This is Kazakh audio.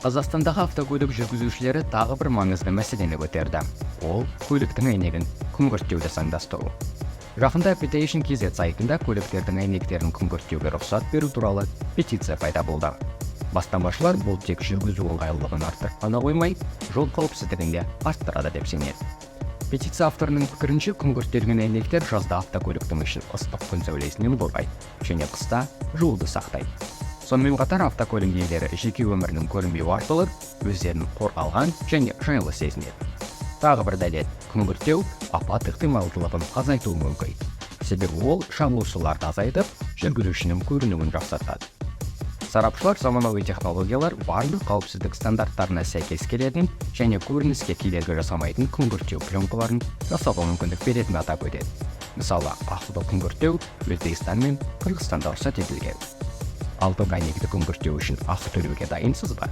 Қазақстандағы автокөлік жүргізушілері тағы бір маңызды мәселені көтерді. Ол – көліктің әйнегін күңгірттеуді заңдастыру. Жақында Petition KZ сайтында көліктердің әйнектерін күңгірттеуге рұқсат беру туралы петиция пайда болды. Бастамашылар бұл тек жүргізу ыңғайлылығын арттырып қана қоймай, жол қауіпсіздігін де арттырады деп сенеді. Петиция авторының пікірінше, күңгірттелген әйнектер жазда автокөліктің ішін ыстық күн сәулесінен қорғайды және қыста жылуды сақтайды. Сонымен қатар автокөлік иелері жеке өмірінің көрінбеуі арқылы өздерін қорғалған және жайлы сезінеді. Тағы бір дәлел: күңгірттеу апат ықтималдылығын азайтуы мүмкін. Себебі ол шағылысуларды азайтып, жүргізушінің көрінуін жақсартады. Сарапшылар заманауи технологиялар барлық қауіпсіздік стандарттарына сәйкес келетін және көрініске кедергі жасамайтын күңгірттеу пленкаларын жасауға мүмкіндік беретінін атап өтеді. Мысалы, ақылды күңгірттеу Өзбекстан мен Қырғызстанда рұқсат етілген. Алтын әйнекті күңгірттеу үшін ақы төлеуге дайынсыз ба?